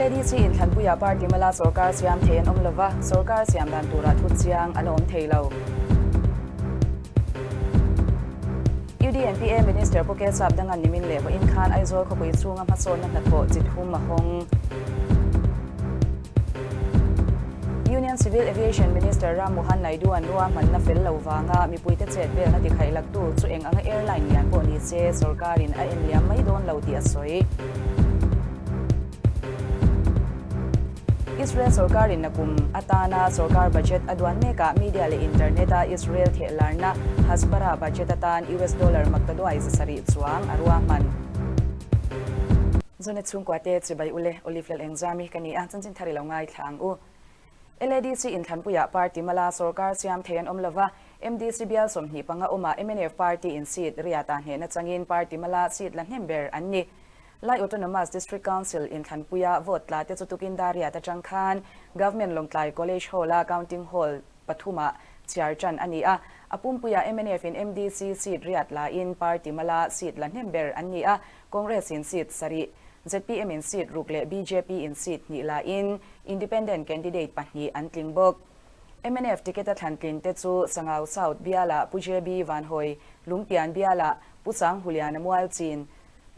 LADC inthlanpuiah party mala sorkar siam thei an awm lova, sorkar siam dan turah thu chiang a la awm thei lo. UDNPA Minister Pu Kelsap Dangan nimin leh vawiin khan Aizawl khawpui chhunga hmasawnna hnathawh chi thum a hawng. Union Civil Aviation Minister Ram Mohan Naidu an ruahmanna fel lo vanga mipuite chet velna tikhaih laktu chu eng anga airline lian pawh ni se sorkarin a en liam mai dawn lo tih a sawi. Israel sorkarin nakum atana sorkar budget a duan mekah media leh internet-a Israel thehlarna Hasbara budget atan US dollar maktaduai 700 chuang a ruahman. Zonet chhungkua te chibai ule Olive Lal Engzami ka ni a, chanchin thar i lo ngaithla ang u. LADC inthlanpuiah party mala sorkar siam thei an awm lova, MDC bial 25 awmah mnf party in seat riatah hnehna changin party mala seat la hnem ber an ni. Lai Autonomous District Council inthlanpuia vote tla te chu tukin dar riat atang khan Government Lawngtlai College Hall-a Counting Hall pathumah chhiar tan a ni a. A pumpuiah mnf in MDC seat riat la in party mala seat la hnem ber an ni a, Congress in seat sarih, zpm in seat ruk leh bjp in seat hnih la in Independent candidate pahnih an tling bawk. Mnf ticket a thlan tlin te chu Sangau South bialah Pu JB Vanhawi, Lungpian bialah Pu Sanghuliana Mualchin,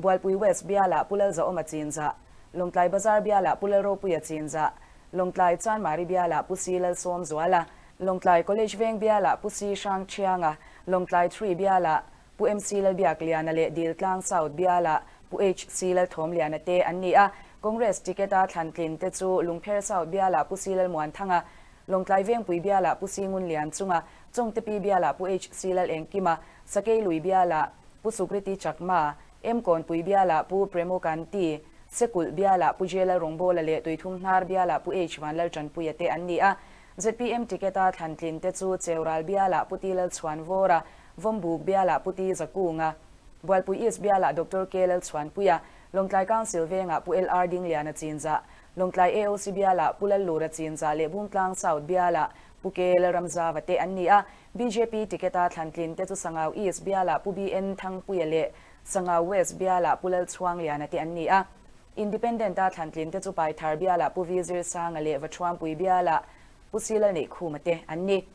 Bualpui West bialah Pu Lalzaawma Chinzah, Lawngtlai Bazar bialah Pu Lalropuia Chinzah, Lawngtlai Chanmari bialah Pu Si Lalsawmzuala, Lawngtlai College Veng bialah Pu Si Hrangthianga, Lawngtlai Three bialah Pu MC Lalbiakliana leh Diltlang South bialah Pu HC Lalthawmliana te an ni a. Congress ticket-a thlan tlin te chu Lungpher South bialah Pu Si Lalmuanthanga, Lawngtlai Vengpui bialah Pu Si Ngunlianchunga, Chawngtepi bialah Pu HC Lalengkima, Sakeilui bialah Pu Sukriti Chakma, M Kawnpui bialah Pu Premo Kanti, Sekulh bialah Pu J Lalrawngbawla leh Tuithumhnar bialah Pu H Vanlaltanpuia te an ni a. Zpm ticket-a thlan tlin te chu Cheural bialah Pu T Lalchhuanvawra, Vawmbuk bialah Pu T Zakunga, Bualpui East bialah Doctor K Lalchhuanpuia, Lawngtlai Council vengah Pu LR Dingliana Chinzah, Lawngtlai AOC bialah Pu Lallura Chinzah leh Bungtlang South bialah Pu K Lalramzava te an ni a. Bjp ticket-a thlan tlin te chu Sangau East bialah Pu BN Thangpuia leh Sangau West bialah Pu Lalchhuangliana te an ni a. Independent-a thlan tlin te chu Paithar bialah Pu V Zirsanga leh Vathuampui bialah Pu C Lalneihkhuma te an ni.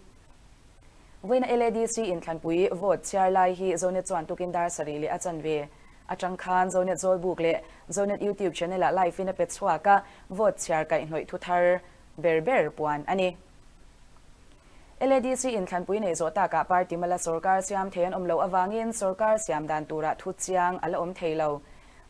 Vawiina LADC inthlanpui vote chhiar lai hi Zonet chuan tukin dar sarih leh a chanve atang khan Zonet Zawlbuk leh Zonet YouTube channel-ah live-in a pe chhuak a, vote chhiar kaihhnawih thu thar ber ber puan a ni. LADC inthlanpui nei zawh takah party mala sorkar siam thei an awm loh avangin sorkar siam dan turah thu chiang a la awm thei lo.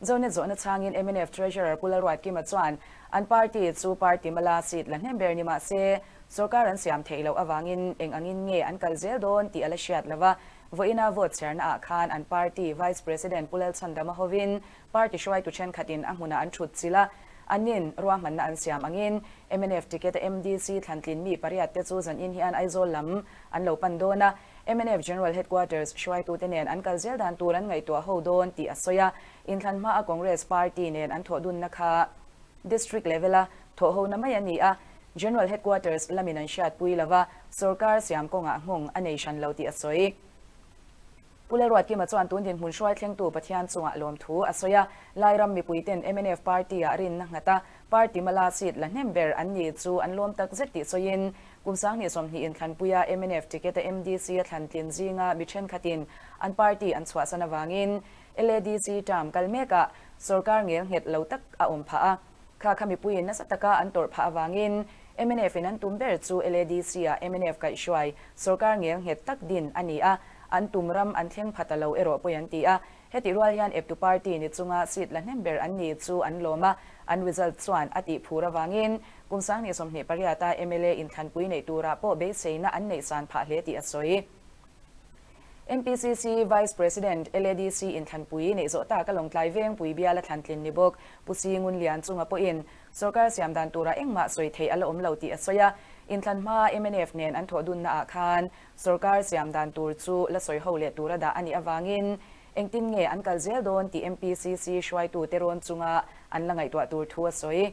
Zonet zawhna chhangin mnf Treasurer Pu Lalruatkima chuan an party chu party mala seat la hnem ber ni mah se sorkar an siam theih loh avangin eng angin nge an kal zel dawn tih a la hriat lo va. Vawiina vote chhiarna ah khan an party Vice President Pu Lalchhandama hovin party hruaitu thenkhatin a hmunah an thut chilh a, annin ruahmanna an siam angin mnf ticket a MDC thlantlin mi pariat te chu zanin hian Aizawl lam an lo pan dawn a, mnf General Headquarters hruaitute nen an kal zel dan tur an ngaihtuah ho dawn tih a sawi a, inthlan hmaa Congress party nen an thawh dunna kha District level-a thawh hona mai a ni a, General Headquarters lamin an hriatpui lo va, sorkar siam kawngah nghawng a nei hran lo tih a sawi. Pu Lalruatkima chuan tun dinhmun hruai thlengtu Pathian chungah lawmthu a sawi a, Lairam mipuiten mnf party-ah rinna nghat a, party mala seat la hnem ber an ni chu an lawm tak zet tih sawiin, kum 2020 inthlanpuia mnf ticket-a MDC a thlan tlin zinga mi thenkhatin an party an chhuahsan avangin LADC term kal mekah sorkar ngel nghet lo tak a awm phah a. Kha kha mipuiin nasa taka an tawrh phah avangin mnf in an tum ber chu LADC-ah mnf kaihhruai sorkar ngel nghet tak din a ni a, an tum ram an thleng pha ta lo erawh pawi an ti a. Hetih rual hian eptu party ni chunga seat la hnem ber an ni chu an lawm a, an result chuan a tih phur avangin kum 2028-a mla inthlanpui neih turah pawh beiseina an neihsan phah hle tih a sawi. MPCC Vice President, LADC inthlanpui neih zawh tak a Lawngtlai Vengpui biala thlantlin ni bawk Pu Si Ngunlian chunga pawhin sorkar siam dan turah engmah sawi theih a la awm lo tih a sawi a. Inthlan hmaa mnf nen an thawh dunna ah khan sorkar siam dan tur chu la sawi ho leh tura dah a nih avangin engtin nge an kal zel dawn tih MPCC hruaitute rawn chunga an la ngaihtuah tur thu a sawi.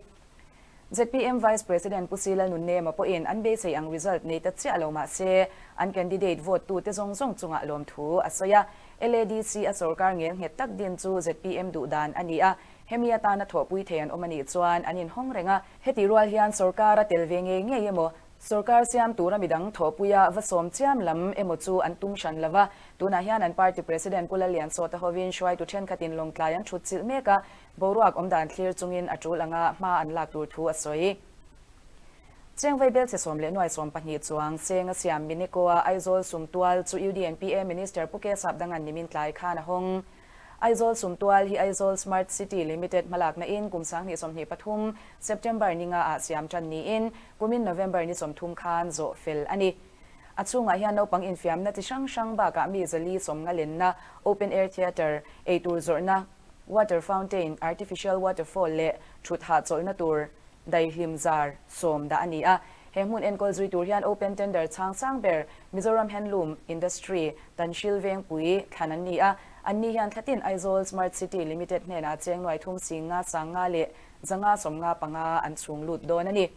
Zpm Vice President Pu Sila Nunnema pawhin an beisei ang result nei ta chiah lo mah se, an candidate vote tute zawng zawng chungah lawmthu a sawi a. LADC a sorkar ngel nghet tak din chu zpm duh dan a ni a. Hemi atana thawhpui thei an awm a nih chuan an inhawng reng a. Hetih rual hian sorkar a tel ve ngei ngei emaw, sorkar siam tura midang thawhpuia va sawm chiam lam emaw chu an tum hran lo va. Tunah hian an party president Pu Lalliansawta hovin hruaitu thenkhatin Lawngtlai an thut chilh mek a, boruak awmdan thlir chungin a tul anga hma an lak tur thu a sawi. Cheng vaibelchhe 10 na 12 chuang cheng a siam Mineko-a Aizawl sumtual chu UDNPA Minister Pu K Sapdanga'n nimin tlai khan a hawng. Aizawl sumtual hi Aizawl Smart City Limited hmalakna in kum 2023 September ni nga ah siam tan niin kumin November ni 30 khan zawh fel a ni. A chhungah hian naupang infiamna chi hrang hrang bakah mi 450 lenna, open air theatre, eitur zawrhna, water fountain, artificial waterfall leh thut hahchawlhna tur daihlim zar 10 dah a ni a. He hmun enkawl zui tur hian open tender chhang sang ber Mizoram Handloom Industry Tanhril Vengpui thlan an ni a. An ni hian thlatin Aizawl Smart City Limited hnenah cheng nuai thum singa sanga leh zanga 55 an chhung lut dawn a ni.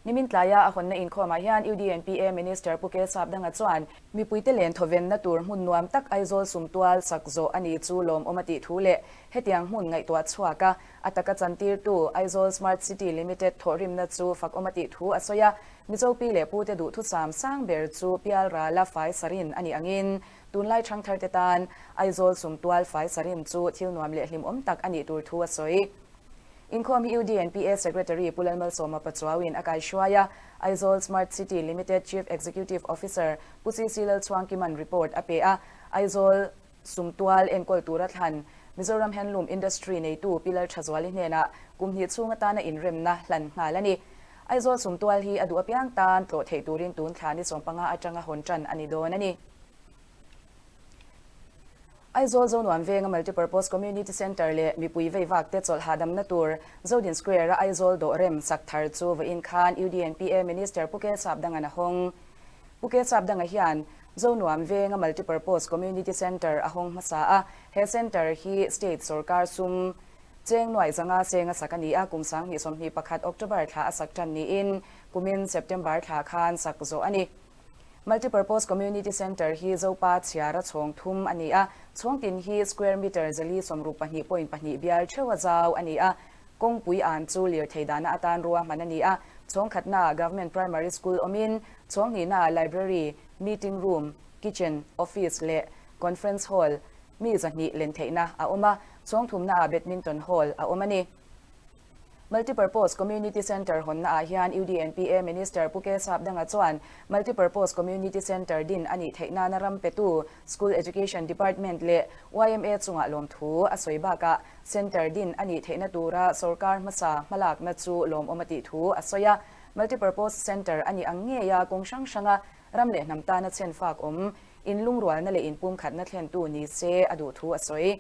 Nimin tlaia a hawnna inkhawmah hian UDNPA Minister Pu K Sapdanga chuan mipuite len thawvenna tur hmun nuam tak Aizawl sumtual sak zawh a ni chu lawm awm a tih thu leh hetiang hmun ngaihtuah chhuak a a taka chantirtu Aizawl Smart City Limited thawhrimna chu fak awm a tih thu a sawi a. Mizo pi leh pute duh thu sam sang ber chu pial rala fai sarin a nih angin tunlai thang thar te tan Aizawl sumtual fai sarin chu thil nuam leh hlim awm tak a nih tur thu a sawi. Inkhawm hi UDNPA Secretary Pu Lalmalsawma Pachuauin a kaihruai a, Aizawl Smart City Limited Chief Executive Officer Pu CC Lalchhuangkima'n report a pe a. Aizawl sumtual enkawl tura thlan Mizoram Handloom Industry neitu Pi Lalthazuali hnenah kum hnih chhung atana inremna hlan nghal a ni. Aizawl sumtual hi a duh apiang tan tlawh theih turin tun thla ni 15 atanga hawn tan a ni dawn a ni. Aizawl Zonuam Venga Multipurpose Community Centre leh mipui veivak te chawlh hahdamna tur Zodin Square a Aizawl dawh rem sak thar chu vawiin khan UDNPA Minister Pu K Sapdanga'n a hawng. Pu K Sapdanga hian Zonuam Venga Multipurpose Community Centre a hawng hmasa a, he centre hi state sorkar sum cheng nuai zanga chenga sak a ni a, kum 2021 October thla a sak tan niin kumin September thla khan sak zawh a ni. Multipurpose Community Centre hi Zopa chhiara chhawng thum a ni a, chhawng tin hi square meter 462.2 bial theuha zau a ni a, kawngpui an chu lir thei dana atan rua hman a ni a, chhawng khatna Government Primary School awmin chhawng hnihna library, meeting room, kitchen, office leh conference hall mi 200 len theihna a awm a, chhawng thumna badminton hall a awm a ni. Multipurpose Community Centre hawnna ah hian UDNPA Minister Pu K Sapdanga chuan Multipurpose Community Centre din a nih theih nana ram petu School Education Department leh YMA chungah lawm thu a sawi bakah centre din a nih theihna tura sorkar hmasa hmalakna chu lawm awm a tih thu a sawi a. Multipurpose Centre a nih ang ngei a kawng hrang hranga ram leh hnam tana chen fak awm inlungrualna leh inpum khatna thlentu ni se a duh thu a sawi.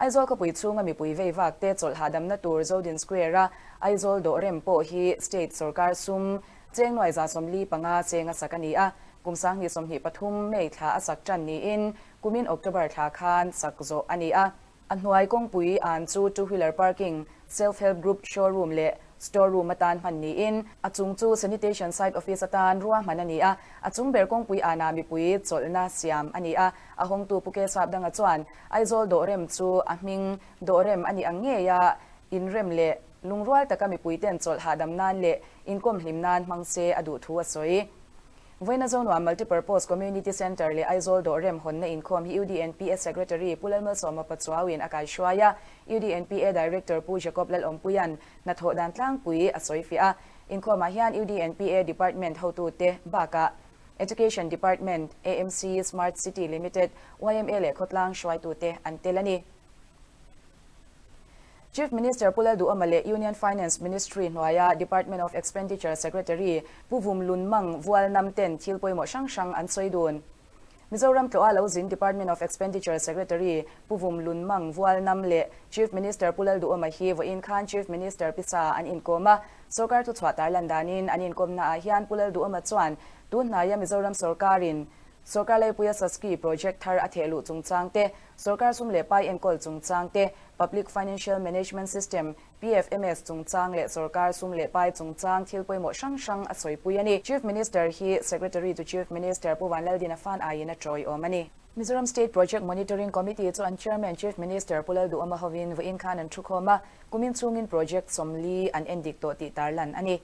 Aizawl khawpui chhunga mipui veivak te chawlh hahdamna tur Zodin Square a Aizawl dawh rem pawh hi state sorkar sum cheng nuai 145 chenga sak a ni a, kum 2023 May thla a sak tan niin kumin October thla khan sak zawh a ni a. A hnuai kawngpui an chu two wheeler parking, self help group showroom leh store room atan hman niin a chung chu sanitation site office atan rua hman a ni a, a chung ber kawngpui ana mipui chawlhna siam a ni a. A hawngtu Pu K Sapdanga chuan Aizawl dawh rem chu a hming dawh rem a nih ang ngei a, inrem leh lungrual taka mipui ten chawlh hahdam nan leh inkawm hlim nan hmang se a duh thu a sawi. Vawiina Zonuam Multipurpose Community Centre leh Aizawl dawh rem hawnna inkhawm hi UDNPA Secretary Pu Lalmalsawma Pachuauin a kaihruai a, UDNPA Director Pu Jacob Lalawmpuia'n hnathawh dan tlangpui a sawi fiah a. Inkhawmah hian UDNPA Department hotute bakah Education Department, AMC, Smart City Limited, YMA leh khawtlang hruaitute an tel a ni. Chief Minister Pu Lalduhoma leh Union Finance Ministry hnuaia Department of Expenditure Secretary Pu Vum Lunmang Vualnam ten thil pawimawh hrang hrang an sawi dun. Mizoram tlawha lo zin Department of Expenditure Secretary Pu Vum Lunmang Vualnam leh Chief Minister Pu Lalduhoma hi vawiin khan Chief Minister pisa an inkawm a, sorkar thu chhuah tarlan danin an inkawmna ah hian Pu Lalduhoma chuan tunhnaia Mizoram sorkarin sorkar leipuia Saski project thar a thehluh chungchang te, sorkar sum leh pai enkawl chungchang te, Public Financial Management System, PFMS chungchang leh sorkar sum leh pai chungchang thil pawimawh hrang hrang a sawipui a ni. Chief Minister hi Secretary to Chief Minister Pu Vanlaldina fan aiin a tawiawm a ni. Mizoram State Project Monitoring Committee chu an Chairman Chief Minister Pu Lalduhawma hovin vawiin khan an thukhawm a, kumin chhungin project 40 an endik tawh tih tarlan a ni.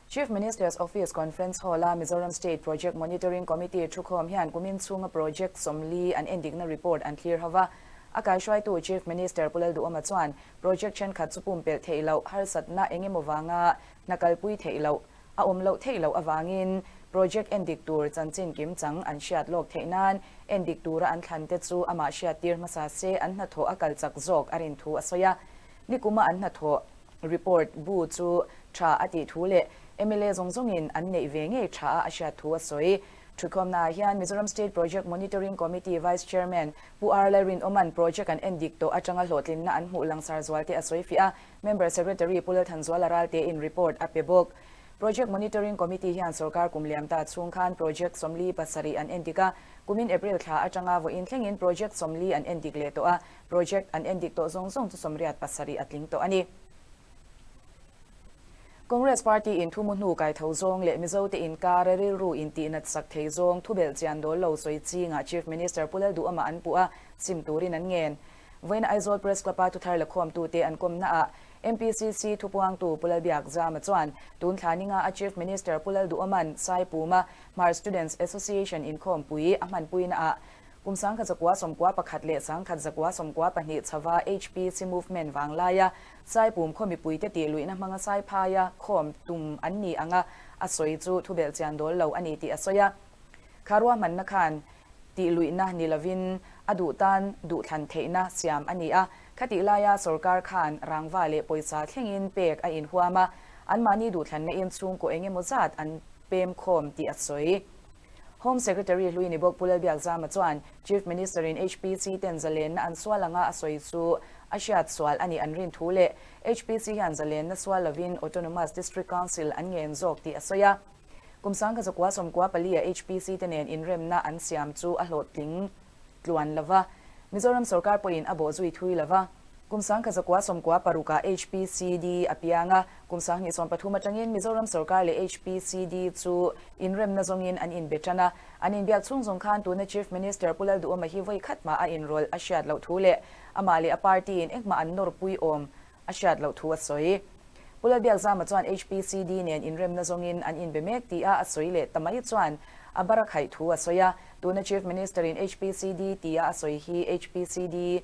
Chief Minister's Office Conference Hall-a Mizoram State Project Monitoring Committee thukhawm hian kumin chhunga project 40 an endikna report an thlir hova. A kaihruaitu Chief Minister Pu Lalduhawma chuan project thenkhat chu pumpelh theih loh harsatna eng emaw vanga hna kalpui theih loh a awm loh theih loh avangin project endik tur chanchin kimchang an hriat lawk theih nan endik tura an thlan te chu amah hriattir hmasa se an hnathawh a kal chak zawk a rin thu a sawi a. Nikuma an hnathawh report bu chu tha a tih thu leh mla zawng zawngin an neih ve ngei tha a a hriat thu a sawi. Thukhawmnaah hian Mizoram State Project Monitoring Committee Vice Chairman Pu R Lalrinawma'n project an endik tawh atanga hlawhtlinna an hmuh langsar zual te a sawi fiah a, Member Secretary Pu Lalthanzuala Raltein report a pe bawk. Project Monitoring Committee hian sorkar kum liam ta chhung khan project 47 an endik a, kumin April thla atanga vawiin thlengin project 40 an endik leh tawh a, project an endik tawh zawng zawng chu 87 a tling tawh a ni. Congress Party in thumu hnu kai tho zawng leh Mizote inkar rilru intihnat sak thei zawng thubelh chian dawl lo sawi chingah Chief Minister Pu Lalduhawma an puh a, sim turin an ngen. Vawiin Aizawl Press Club-a thuthar lakhawmtute an kawmnaah MPCC thupuangtu Pu Lalbiakzama chuan tun thla ninga a Chief Minister Pu Lalduhawma'n Saipuma Hmar Students Association inkhawmpui a hmanpuinaah Kum 1991 leh 1992 chhova HPC movement vang laia Saipum khaw mipuite tih luihna hmanga Saiphaia khawm tum an ni anga a sawi chu thubelh chian dawl lo a ni tih a sawi a. Kha ruahmanna khan tih luihna ni lovin a duh tan duhthlan theihna siam a ni a. Khatih laia sorkar khan rangva leh pawisa thlengin pek a inhuam a, anmahni duhthlanna in chhungkaw eng emaw zat an pem khawm tih a sawi. Home Secretary hlui ni bawk Pu Lalbiakzama chuan Chief Minister in HPC ten zalenna an sual anga a sawi chu a hriat sual a nih an rin thu leh HPC hian zalenna sual lovin Autonomous District Council an ngen zawk tih a sawi a. Kum 1994 a HPC te nen inremna an siam chu a hlawhtling tluan lova, Mizoram sorkar pawhin a bawhzui thui lova. Kum 1996 ah HPCD a piang a, kum 2013 atangin Mizoram sorkar leh HPCD chu inremna zawngin an inbe tan a. An inbiak chhung zawng khan tuna Chief Minister Pu Lalduhawma hi vawi khat mah a inrawlh a hriat loh thu leh amah leh a party in engmah an nawrpui awm a hriat loh thu a sawi. Pu Lalbiakzama chuan HPCD nen inremna zawngin an inbe mek tih a a sawi leh ta mai chuan a bar a khaih thu a sawi a. Tuna Chief Minister in HPCD tia a sawi hi HPCD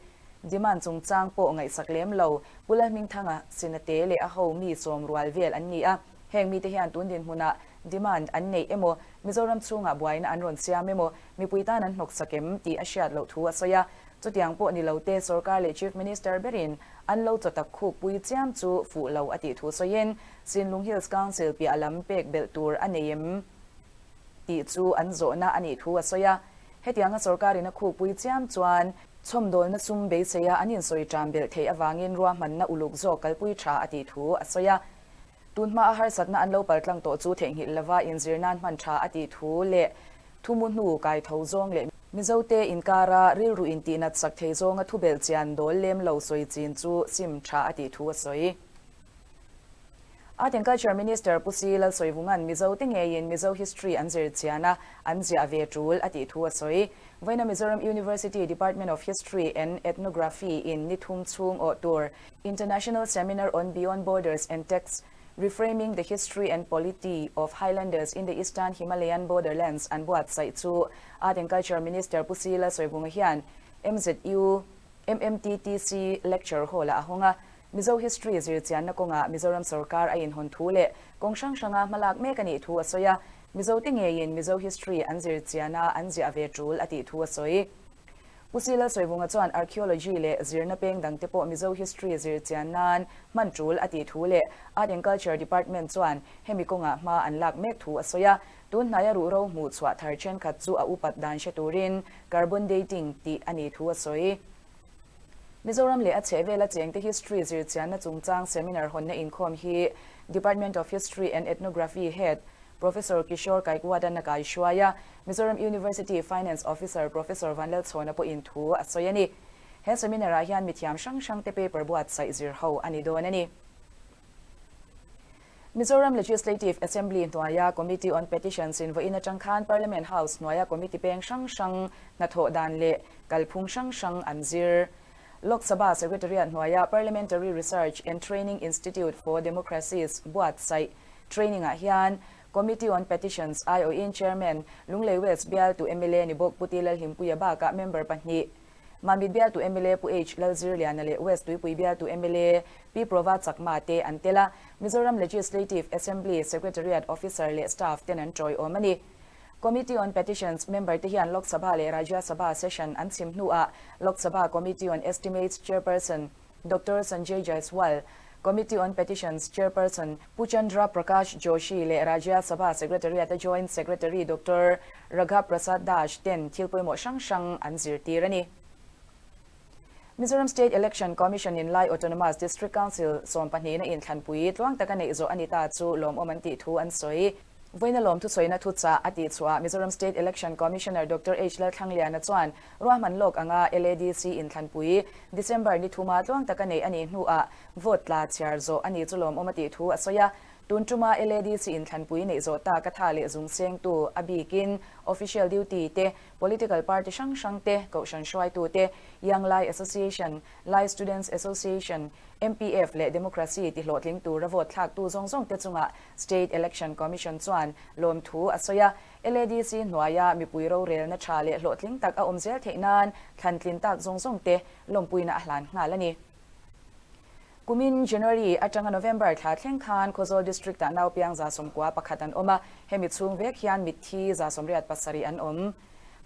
demand chungchang pawh ngaihsak lem lo. Pu Lalhmingthanga Sinate leh a ho mi sawm rual vel an ni a. Heng mite hian tun dinhmunah demand an neih emaw, Mizoram chhungah buaina an rawn siam emaw, mipui tan an hnawksak em tih a hriat loh thu a sawi a. Chutiang pawh ni lo te sorkar leh Chief Minister berin an lo chawtak khuk pui chiam chu fuh lo a tih thu sawiin Sinlung Hills Council piah lam pek belh tur a nei em tih chu an zawhna a nih thu a sawi a. Hetianga sorkarin a khuk pui chiam chuan chhawmdawlna sum beiseia an insawi ṭam belh theih avangin ruahmanna uluk zawk kalpui ṭha a tih thu a sawi a. Tun hmaa harsatna an lo paltlang tawh chu theihnghilh lova inzir nan hman tha a tih thu leh thumu hnu kai tho zawng leh Mizote inkara rilru intihnat sak thei zawnga thubelh chian dawl lem lo sawi chin chu sim tha a tih thu a sawi. Art and Culture Minister Pu Si Lalsawivunga'n Mizote ngeiin Mizo history an zir chian a, an ziah ve tul a tih thu a sawi. Vawiina Mizoram University Department of History and Ethnography in ni thum chhung awh tur International Seminar on Beyond Borders and Texts, Reframing the History and Polity of Highlanders in the Eastern Himalayan Borderlands an buatsaih chu Art and Culture Minister Pu Si Lalsawivunga hian MZU MMTTC Lecture Hall-ah a hawng a. Mizo History zirchianna kawngah Mizoram sorkar a inhawn thu leh kawng hrang hranga hmalak mek a nih thu a sawi a. Mizote ngeiin Mizo History an zirchiana an ziah ve tul a tih thu a sawi. Pu Si Lalsawivunga chuan Archaeology leh zirna peng dangte pawh Mizo History zir chian nan hman tul a tih thu leh Art and Culture Department chuan hemi kawngah hma an lak mek thu a sawi a. Tun hnaia ruhro hmuh chhuah thar thenkhat chu a upat dan hre turin carbon dating tih a nih thu a sawi. Mizoram leh a chhehvela chengte History zir chianna chungchang seminar hawnna inkhawm hi Department of History and Ethnography Head Professor Kishore Kaikwad-an a kaihruai a, Mizoram University Finance Officer Professor Vanlalchhawna pawhin thu a sawi a ni. He seminar-ah hian mithiam hrang hrangte paper buatsaih zir ho a ni dawn a ni. Mizoram Legislative Assembly hnuaia Committee on Petitions in vawiin atang khan Parliament House hnuaia committee peng hrang hrang hnathawh dan leh kalphung hrang hrang an zir. Lok Sabha Secretariat hnuaia Parliamentary Research and Training Institute for Democracies buatsaih training ah hian Committee on Petitions aiawhin Chairman Lunglei West bialtu mla ni bawk Pu T Lalhimpuia bakah member pahnih Mamit bialtu mla Pu H Lalzirliana leh West Tuipui bialtu mla Pi Prova Chakma te an tel a, Mizoram Legislative Assembly Secretariat Officer leh Staff ten an tawiawm a ni. Committee on Petitions member te hian Lok Sabha leh Rajya Sabha session an chhim hnuah Lok Sabha Committee on Estimates Chairperson Doctor Sanjay Jaiswal, Committee on Petitions Chairperson Pu Chandra Prakash Joshi leh Rajya Sabha Secretariat-a Joint Secretary Doctor Raghav Prasad Dash ten thil pawimawh hrang hrang an zirtir a ni. Mizoram State Election Commission-in Lai Autonomous District Council sawmpahnihna inthlanpui tluang taka neih zawh a ni ta chu lawmawm an tih thu an sawi. Vawiina lawmthusawiina thuchah a tih chhuah Mizoram State Election Commissioner Doctor H Lalthlangliana chuan ruahman lawk anga LADC inthlanpui December ni thuma tluang taka neih a nih hnuah vote tla chhiar zawh a ni chu lawmawm a tih thu a sawi a. Tun tuma LADC inthlanpui neih zawh tak a tha leh zung sengtu a bikin official duty te, political party hrang hrang te, kohhran hruaitu te, Young Lai Association, Lai Students Association, MPF leh Democracy ti hlawhtling tura vote thlaktu zawng zawng te chungah State Election Commission chuan lawmthu a sawi a, LADC hnuaia mipui rorelna tha leh hlawhtling tak a awm zel theih nan thlantlin tak zawng zawng te lawmpuina a hlan nghal a ni. Kumin January atanga November thla thleng khan Khawzawl District-ah naupiang 91 an awm a, hemi chhung vek hian mitthi 87 an awm.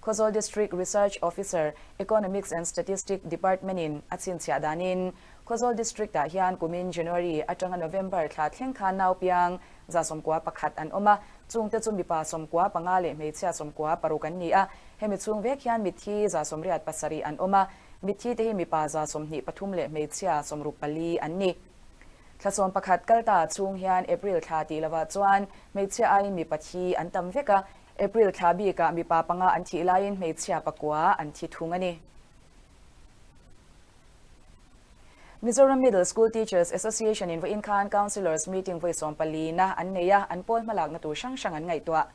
Khawzawl District Research Officer, Economics and Statistic Department-in a chhinchhiah danin, Khawzawl District-ah hian kumin January atanga November thla thleng khan naupiang 91 an awm a, chungte chu mipa 95 leh hmeichhia 96 an ni a, hemi chhung vek hian mitthi 87 an awm a, mitthi te hi mipa 23 leh hmeichhia 64 an ni. Thla 11 kal ta chhung hian April thla tih lovah chuan hmeichhia aiin mipa thi an tam vek a, April thla bikah mipa panga an thih laiin hmeichhia pakua an thi thung a ni. Mizoram Middle School Teachers Association in vawiin khan Councillors Meeting vawi 14 na an nei a, an pawl hmalakna tur hrang hrang an ngaihtuah.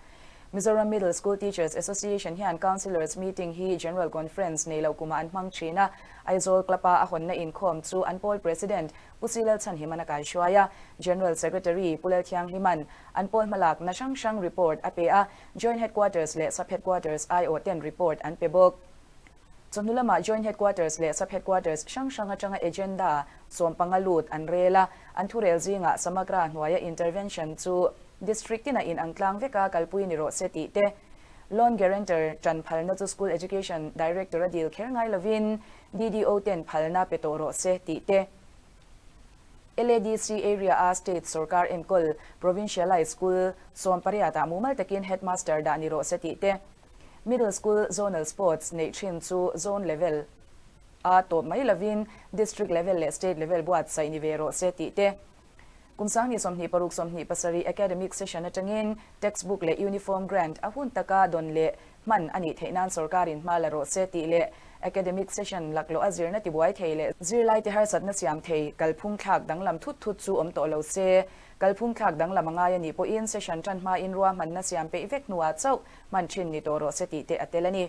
Mizoram Middle School Teachers Association hian Councillors Meeting hi General Conference nei loh kumah an hmang thin a, Aizawl Club-a a hawnna inkhawm chu an pawl President Pu Si Lalchhanhiman a kaihruai a, General Secretary Pu Lalthianghliman an pawl hmalakna hrang hrang report a pe a, Joint Headquarters leh Sub Headquarters aiawh ten report an pe bawk. Chawhnu lamah Joint Headquarters leh Sub Headquarters hrang hrang atanga agenda 15 lut an rel a, an thurel zingah Samagra hnuaia intervention chu District tinah in ang tlang veka kalpui ni rawh se tih te, Loan Guarantor tan phalna chu School Education Director a dil kher ngai lovin DDO ten phalna pe tawh rawh se tih te, LADC area a State sorkar enkawl Provincialised School 18 ah mumal takin Headmaster dah ni rawh se tih te, Middle School Zonal Sports neih thin chu Zone level a tawp mai lovin District level leh State level buatsaih ni ve rawh se tih te. Kum 2026 27 academic session atangin textbook leh uniform grant a hun taka dawn leh hman a nih theih nan sorkarin hma la rawh se tih leh academic session laklawh a zirna tibuai thei leh zirlaite harsatna siam thei kalphung thlak danglam thut thut chu awm tawh lo se. Kalphung thlak danglam a ngai a nih pawhin session tan hmain ruahmanna siam peih vek hnuah chauh hman thin ni tawh rawh se tih te a tel a ni.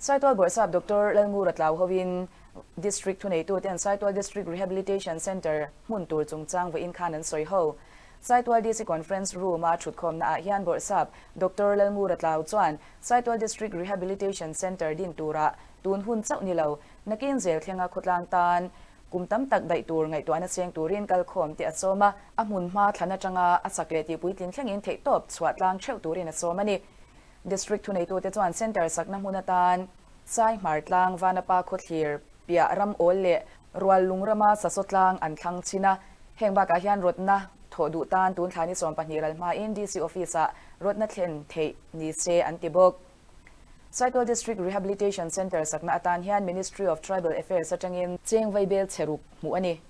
Saitual Bawrhsap Doctor Lalngura tlau hovin District thuneituten Saitual District Rehabilitation Centre hmun tur chungchang vawiin khan an sawi ho. Saitual DC Conference Room-a thutkhawmna ah hian Bawrhsap Doctor Lalngura tlau chuan Saitual District Rehabilitation Centre din turah tun hun chauh ni lo, nakin zel thlenga khawtlang tan Kum tam tak daih tur ngaihtuahna seng turin kalkhawm te a sawm a, a hmun hma thlan atanga a sak leh tihpuitlin thlengin theihtawp chhuah tlang theuh turin a sawm a ni. District thuneitute chuan Centre sakna hmun atan Saihmar tlang, Vanapa khawthlir, piah ram awl leh Rual lungrama Sasaw tlang an thlang chin a. Heng bakah hian rawtna thawh duh tan tun thla ni 12 ral hmain DC Office-ah rawtna thlen theih ni se an ti bawk. Saitual District Rehabilitation Centre sakna atan hian Ministry of Tribal Affairs atangin cheng vaibel chhe ruk hmuh a ni.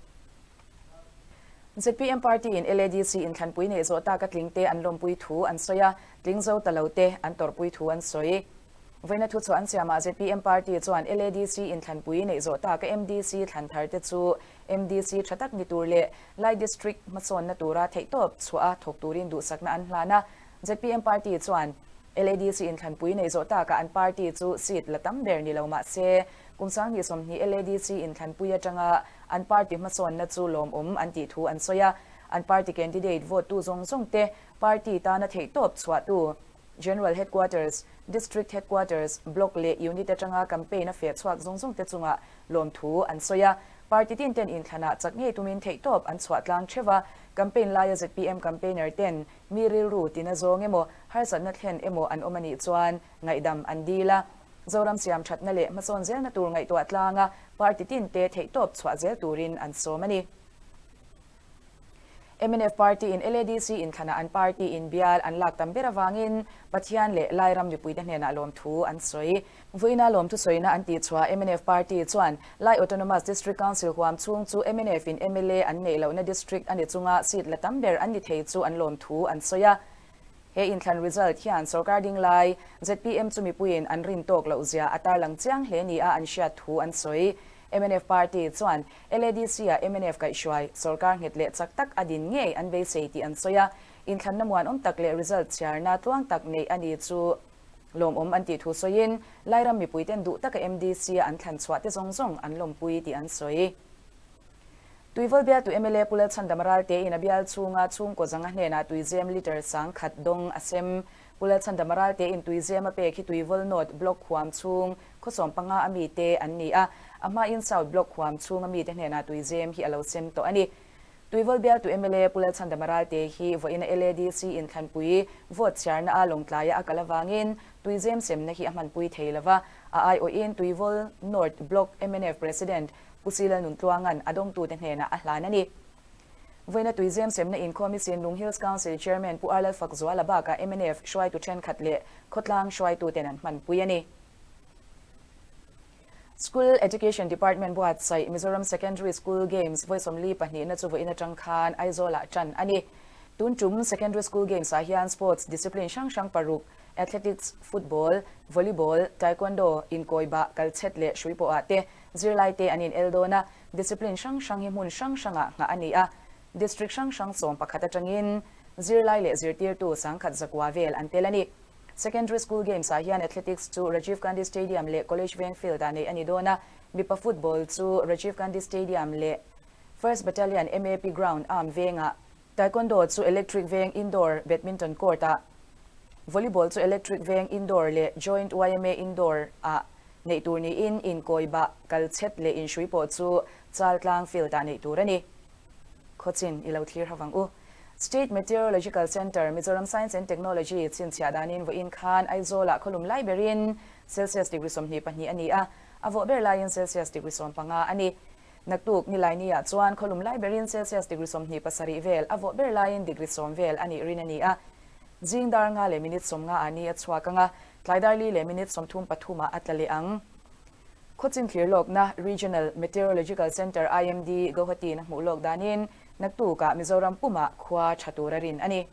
Zpm Party in LADC inthlanpui neih zawh taka tlingte an lawmpui thu an sawi a, tling zo ta lo te an tawrhpui thu an sawi. Vawiina thuchhuah an siamah zpm party chuan LADC inthlanpui neih zawh taka MDC thlan thar te chu MDC tha tak ni tur leh Lai District hmasawnna tura theihtawp chhuah a thawk turin duhsakna an hlan a. Zpm party chuan LADC inthlanpui neih zawh takah an party chu seat la tam ber ni lo mah se kum 2020 LADC inthlanpui atanga an party hmasawnna chu lawmawm an tih thu an sawi a. An party candidate vote tu zawng zawng te party tana theihtawp chhuahtu General Headquarters, District Headquarters, Block leh Unit atanga campaign a feh chhuak zawng zawng te chungah lawmthu an sawi a. Party tin ten inthlanah chak ngei tumin theihtawp an chhuah tlang theuh a. Campaign laia zpm campaigner ten mi rilru tina zawng emaw, harsatna thlen emaw an awm a nih chuan ngaihdam an dil a. Zoram siam thatna leh hmasawn zelna tur ngaihtuah tlanga party tin te theihtawp chhuah zel turin an sawm a ni. Mnf party in LADC inthlanah an party in bial an lak tam ber avangin Pathian leh Lairam mipuite hnenah lawmthu an sawi. Vawiina lawmthu sawina an tih chhuah mnf party chuan Lai Autonomous District Council huam chhung chu mnf in mla an neih lohna district a ni chunga seat la tam ber an ni thei chu an lawmthu an sawi a. He inthlan result hian sorkar ding lai zpm chu mipuiin an rin tawk loh zia a tarlang chiang hle nia an hriat thu an sawi. Mnf party chuan LADC-ah mnf kaihhruai sorkar nghet leh chak tak a din ngei an beisei tih an sawi a, inthlanna muanawm tak leh result chhiarna tluang tak neih a ni chu lawmawm an tih thu sawiin Lairam mipuiten duh taka MDC-a an thlan chhuah te zawng zawng an lawmpui tih an sawi. Tuivawl bialtu mla Pu Lalchhandama Raltein a bial chhunga chhungkaw zanga hnenah tuizem litre 10,000 dawng a sem. Pu Lalchhandama Raltein tuizem a pek hi Tuivawl North Block huam chhung khaw 15 a mite an ni a, a hmain South Block huam chhunga mite hnenah tuizem hi a lo sem tawh a ni. Tuivawl bialtu mla Pu Lalchhandama Ralte hi vawiina LADC inthlanpui vote chhiarna a lawngtlaia a kal avangin tuizem semna hi a hmanpui thei lova, a aiawhin Tuivawl North Block mnf President Pu Sila Nuntluanga'n a dawngtute hnenah a hlan a ni. Vawiina tuizem semna inkhawm hi Sinlung Hills Council Chairman Pu Arlal Fakzuala bakah mnf hruaitu thenkhat leh khawtlang hruaituten an hmanpui a ni. School Education Department buatsaih Mizoram Secondary School Games vawi 42 na chu vawiin atang khan Aizawlah tan a ni. Tun tum Secondary School Games-ah hian sports discipline hrang hrang paruk, Athletics, Football, Volleyball, Taekwondo, inkawibah, kalchhet leh hrui pawhah te zirlai te an in el dawn a, discipline hrang hrang hi hmun hrang hrangah nghah a ni a. District hrang hrang 11 atangin zirlai leh zirtirtu 1,100 vel an tel a ni. Secondary School Games-ah hian Athletics chu Rajiv Gandhi Stadium leh College Veng Field-ah neih a ni dawn a, mipa football chu Rajiv Gandhi Stadium leh First Battalion MAP Ground Arm Vengah, Taekwondo chu Electric Veng Indoor Badminton Court-ah, Volleyball chu Electric Veng Indoor leh Joint yma Indoor-ah neih tur niin inkawibah kalchhet leh inhrui pawh chu Chaltlang Field-ah neih tur a ni. Khawchin i lo thlir havang u. State Meteorological Centre, Mizoram Science and Technology chhinchhiah danin vawiin khan Aizawlah khawlum lai berin Celsius degree 22 a ni a, a vawh ber laiin Celsius degree 15 a ni. Naktuk Nilainiah chuan khawlum lai berin Celsius degree 27 vel, a vawh ber laiin degree 10 vel a nih rin a ni a. Zing dar nga leh minute 50 ah ni a chhuak ang a, tlai dar li leh minute 33 ah a tla leh ang. Khawchin thlir lawkna Regional Meteorological Centre, IMD, Guwahati-in a hmuh lawk danin naktukah Mizoram pumah khua tha tur a rin a ni.